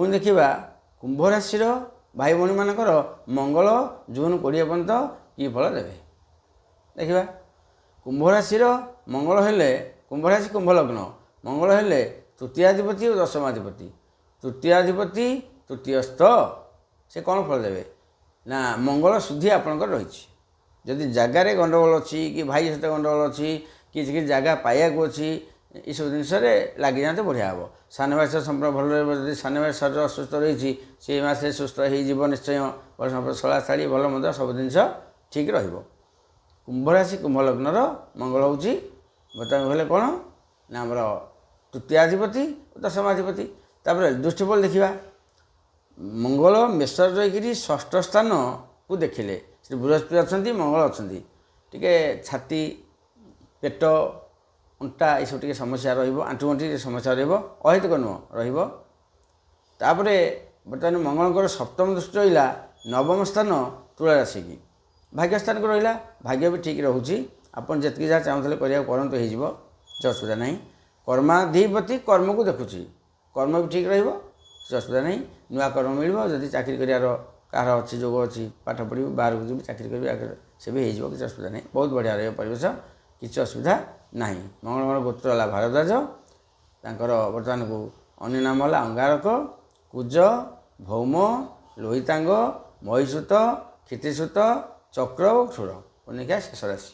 ପୁଣି ଦେଖିବା କୁମ୍ଭ ରାଶିର ଭାଇ ଭଉଣୀମାନଙ୍କର ମଙ୍ଗଳ ଜୁନ୍ 20 ପର୍ଯ୍ୟନ୍ତ କି ଫଳ ଦେବେ ଦେଖିବା। କୁମ୍ଭ ରାଶିର ମଙ୍ଗଳ ହେଲେ, କୁମ୍ଭ ରାଶି କୁମ୍ଭ ଲଗ୍ନ, ମଙ୍ଗଳ ହେଲେ ତୃତୀୟାଧିପତି ଓ ଦଶମାଧିପତି। ତୃତୀୟାଧିପତି ତୃତୀୟସ୍ଥ, ସେ କ'ଣ ଫଳ ଦେବେ ନା, ମଙ୍ଗଳ ଶୁଦ୍ଧି ଆପଣଙ୍କର ରହିଛି। ଯଦି ଜାଗାରେ ଗଣ୍ଡଗୋଳ ଅଛି କି ଭାଇ ସହିତ ଗଣ୍ଡଗୋଳ ଅଛି, କିଛି କିଛି ଜାଗା ପାଇବାକୁ ଅଛି, ଏସବୁ ଜିନିଷରେ ଲାଗିଯାଆନ୍ତୁ, ବଢ଼ିଆ ହେବ। ସାନ ଭାଇ ସହ ସମ୍ପର୍କ ଭଲ ରହିବ। ଯଦି ସାନ ଭାଇ ଶରୀର ଅସୁସ୍ଥ ରହିଛି, ସେଇ ମାସରେ ସୁସ୍ଥ ହେଇଯିବ ନିଶ୍ଚୟ। ଭଲ ସମ୍ପର୍କ, ଶଳା ଶାଳୀ ଭଲ ମନ୍ଦ ସବୁ ଜିନିଷ ଠିକ୍ ରହିବ। କୁମ୍ଭ ରାଶି କୁମ୍ଭ ଲଗ୍ନର ମଙ୍ଗଳ ହେଉଛି ବର୍ତ୍ତମାନ ହେଲେ କ'ଣ ନା ଆମର ତୃତୀୟାଧିପତି ଓ ଦଶମାଧିପତି। ତାପରେ ଦୃଷ୍ଟିଫଳ ଦେଖିବା। ମଙ୍ଗଳ ମେଷରେ ରହିକରି ଷଷ୍ଠ ସ୍ଥାନକୁ ଦେଖିଲେ, ସେଠି ବୃହସ୍ପତି ଅଛନ୍ତି, ମଙ୍ଗଳ ଅଛନ୍ତି, ଟିକେ ଛାତି, ପେଟ, ଅଣ୍ଟା ଏସବୁ ଟିକେ ସମସ୍ୟା ରହିବ, ଆଣ୍ଠୁଗଣ୍ଠି ଟିକେ ସମସ୍ୟା ରହିବ, ଅହେତୁକ ନୁହଁ, ରହିବ। ତାପରେ ବର୍ତ୍ତମାନ ମଙ୍ଗଳଙ୍କର ସପ୍ତମ ଦୃଷ୍ଟି ରହିଲା ନବମ ସ୍ଥାନ ତୁଳା ରାଶିକି, ଭାଗ୍ୟ ସ୍ଥାନକୁ ରହିଲା, ଭାଗ୍ୟ ବି ଠିକ୍ ରହୁଛି। ଆପଣ ଯେତିକି ଯାହା ଚାହୁଁଥିଲେ କରିବାକୁ କରନ୍ତୁ, ହେଇଯିବ, କିଛି ଅସୁବିଧା ନାହିଁ। କର୍ମାଧିପତି କର୍ମକୁ ଦେଖୁଛି, କର୍ମ ବି ଠିକ୍ ରହିବ, କିଛି ଅସୁବିଧା ନାହିଁ। ନୂଆ କର୍ମ ମିଳିବ। ଯଦି ଚାକିରି କରିବାର କାହାର ଅଛି, ଯୋଗ ଅଛି, ପାଠ ପଢ଼ିବି, ବାହାରକୁ ଯିବି, ଚାକିରି କରିବି, ସେ ବି ହେଇଯିବ, କିଛି ଅସୁବିଧା ନାହିଁ। ବହୁତ ବଢ଼ିଆ ରହିବ ପରିବେଶ, କିଛି ଅସୁବିଧା ନାହିଁ। ମଙ୍ଗଳଙ୍କର ଗୋତ୍ର ହେଲା ଭାରଦ୍ୱାଜ। ତାଙ୍କର ବର୍ତ୍ତମାନକୁ ଅନ୍ୟ ନାମ ହେଲା ଅଙ୍ଗାରକ, କୁଜ, ଭୌମ, ଲୋହିତାଙ୍ଗ, ମହିଷୁତ, କ୍ଷିତିସୁତ, ଚକ୍ର ଓ କ୍ଷୁର। କନିକା ଶେଷ ରାଶି।